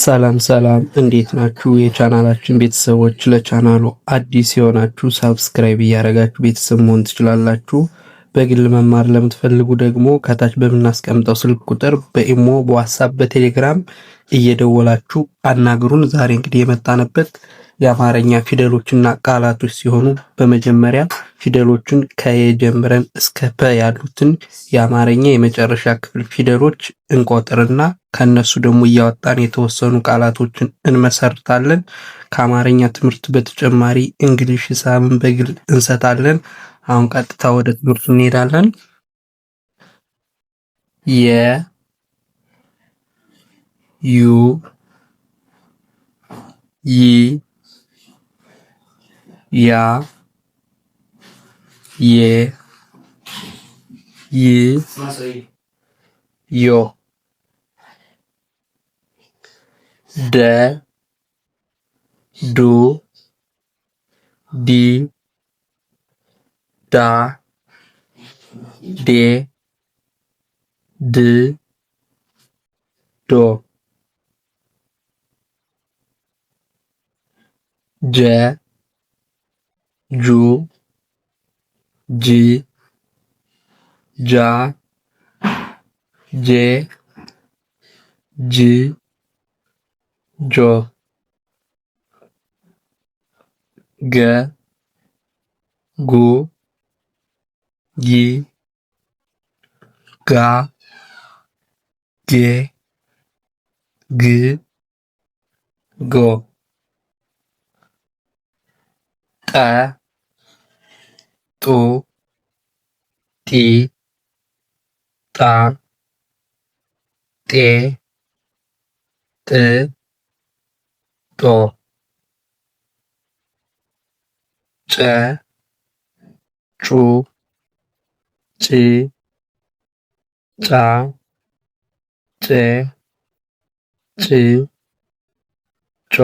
ሰላም ሰላም እንዴት ናችሁ? የቻናላችን ቤተሰቦች፣ ለቻናሉ አዲስ የሆናችሁ subscribe እያደረጋችሁ ቤተሰብ መሆን ትችላላችሁ። በግል መማር ለምትፈልጉ ደግሞ ከታች በምናስቀምጠው ስልክ ቁጥር በኢሞ፣ በዋትሳፕ፣ በቴሌግራም እየደወላችሁ አናግሩን። ዛሬ እንግዲህ የመጣንበት የአማርኛ ፊደሎችና ቃላቶች ሲሆኑ በመጀመሪያ ፊደሎቹን ከየ ጀምረን እስከ ፐ ያሉትን የአማርኛ የመጨረሻ ክፍል ፊደሎች እንቆጥርና ከነሱ ደግሞ እያወጣን የተወሰኑ ቃላቶችን እንመሰርታለን። ከአማርኛ ትምህርት በተጨማሪ እንግሊሽ፣ ሂሳብን በግል እንሰጣለን። አሁን ቀጥታ ወደ ትምህርቱ እንሄዳለን። የ ዩ ይ ያ የ ይ ዮ ደ ዱ ዲ ዳ ዴ ድ ዶ ጀ ጁ ጂ ጃ ጄ ጅ ጆ ገ ጉ ጊ ጋ ጌ ግ ጎ ጠ ጡ ጢ ጣ ጤ ጥ ጦ ጨ ጩ ጪ ጫ ጬ ጭ ጮ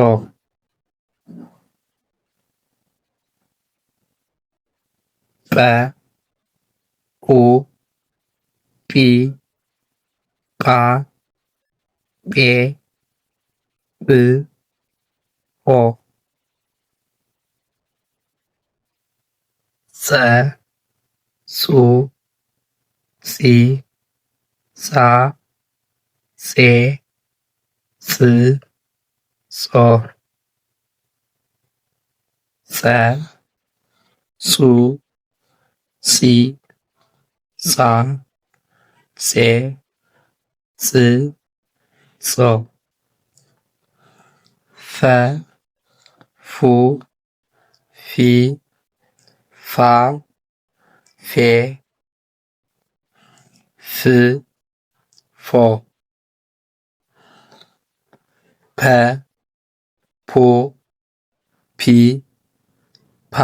ጰ ጱ ጲ ጳ ጴ ጵ ጶ ጸ ጹ ጺ ጻ ጼ ጽ ጾ ጸ ጹ ጺ ጻ ጼ ጽ ጾ ፈ ፉ ፊ ፋ ፌ ፍ ፎ ፐ ፑ ፒ ፓ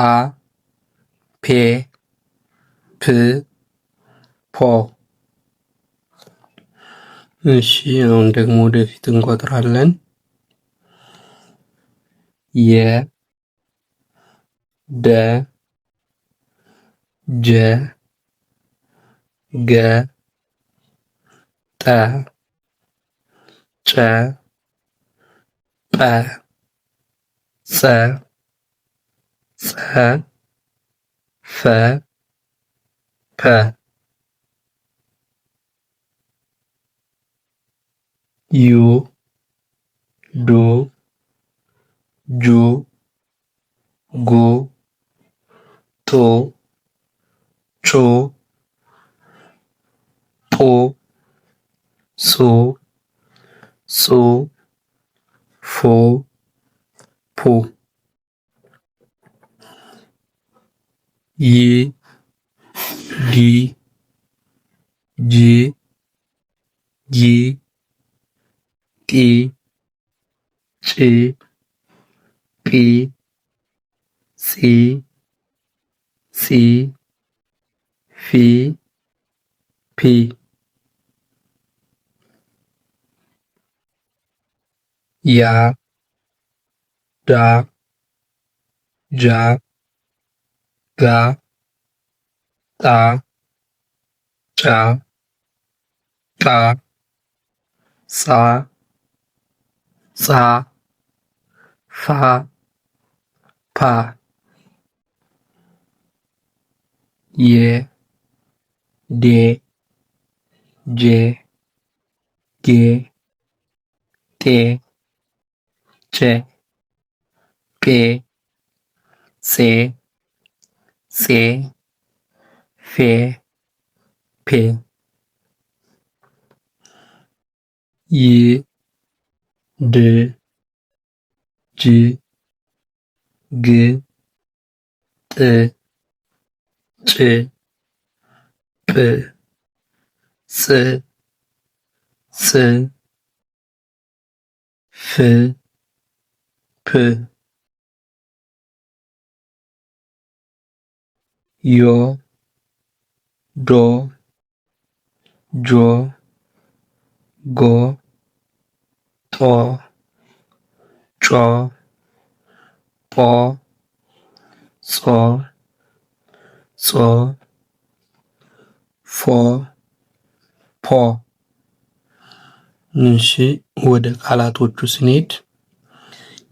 ፔ ፕ ፖ። እሺ አሁን ደግሞ ወደፊት እንቆጥራለን። የ ደ ጀ ገ ጠ ጨ ጰ ጸ ጸ ፈ ፐ ዩ ዱ ጁ ጉ ጡ ጩ ጱ ሱ ጹ ፉ ፑ ይ ዲ ጂ ጊ ጢ ጭ ጲ ጺ ጺ ፊ ፒ ያ ዳ ጃ ጋ ጣ ጫ ጣ ጻ ጼ ጻ ፋ ፓ የ ዴ ጄ ጌ ጤ ጨ ጴ ጼ ፄ ፌ ፔ ይ ድ ጅ ግ ጥ ጭ ጵ ጽ ጽ ፍ ፕ ዮ ዶ ጆ ጎ ጦ ጮ ጶ ጾ ጾ ፎ ፖ። እሺ ወደ ቃላቶቹ ስንሄድ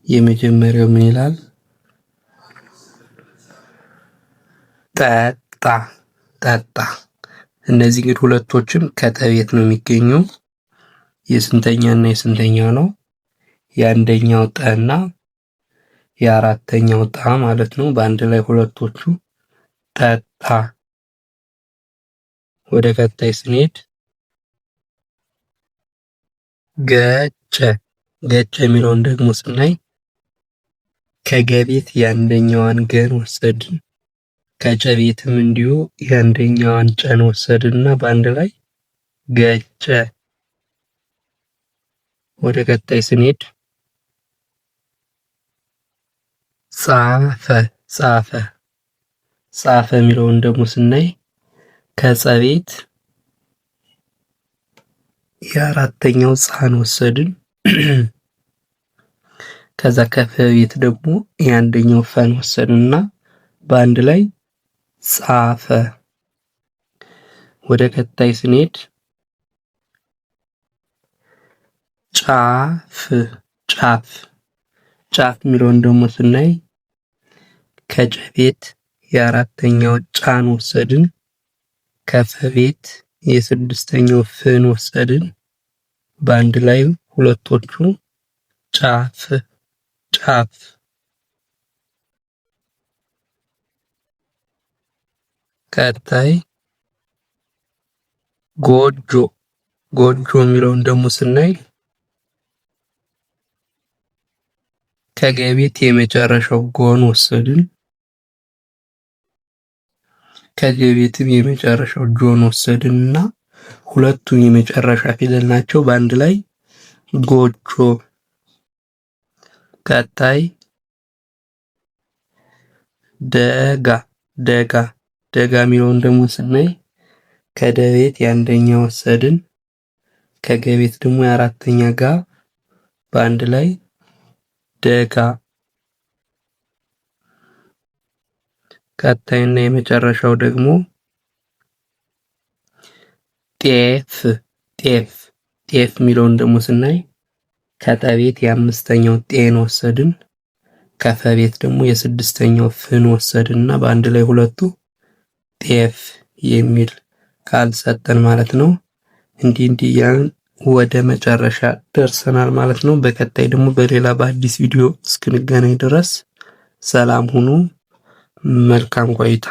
የመጀመሪያው ምን ይላል? ጠጣ ጠጣ። እነዚህ እንግዲህ ሁለቶችም ከጠቤት ነው የሚገኙ። የስንተኛ እና የስንተኛ ነው? የአንደኛው ጠ እና የአራተኛው ጣ ማለት ነው። በአንድ ላይ ሁለቶቹ ጠጣ። ወደ ቀጣይ ስንሄድ ገጨ ገጨ የሚለውን ደግሞ ስናይ ከገቤት የአንደኛዋን ገን ወሰድን፣ ከጨቤትም እንዲሁ የአንደኛዋን ጨን ወሰድንና በአንድ ላይ ገጨ። ወደ ቀጣይ ስንሄድ ጻፈ ጻፈ ጻፈ የሚለውን ደግሞ ስናይ ከጸቤት የአራተኛው ጻን ወሰድን። ከዛ ከፈቤት ደግሞ የአንደኛው ፈን ወሰድንና በአንድ ላይ ጻፈ። ወደ ቀጣይ ስንሄድ ጫፍ ጫፍ ጫፍ የሚለውን ደግሞ ስናይ ከጨቤት የአራተኛው ጫን ወሰድን። ከፈቤት የስድስተኛው ፍን ወሰድን። በአንድ ላይ ሁለቶቹ ጫፍ ጫፍ። ቀጣይ ጎጆ ጎጆ የሚለውን ደግሞ ስናይ ከገቤት የመጨረሻው ጎን ወሰድን። ከገቤትም የመጨረሻው ጆን ወሰድን እና ሁለቱም የመጨረሻ ፊደል ናቸው። በአንድ ላይ ጎጆ። ቀጣይ ደጋ ደጋ ደጋ የሚለውን ደግሞ ስናይ ከደቤት የአንደኛ ወሰድን፣ ከገቤት ደግሞ የአራተኛ ጋ በአንድ ላይ ደጋ። ቀጣይና የመጨረሻው ደግሞ ጤፍ ጤፍ ጤፍ የሚለውን ደግሞ ስናይ ከጠቤት የአምስተኛው ጤን ወሰድን፣ ከፈቤት ደግሞ የስድስተኛው ፍን ወሰድን እና በአንድ ላይ ሁለቱ ጤፍ የሚል ቃል ሰጠን ማለት ነው። እንዲህ እንዲህ እያልን ወደ መጨረሻ ደርሰናል ማለት ነው። በቀጣይ ደግሞ በሌላ በአዲስ ቪዲዮ እስክንገናኝ ድረስ ሰላም ሁኑ። መልካም ቆይታ።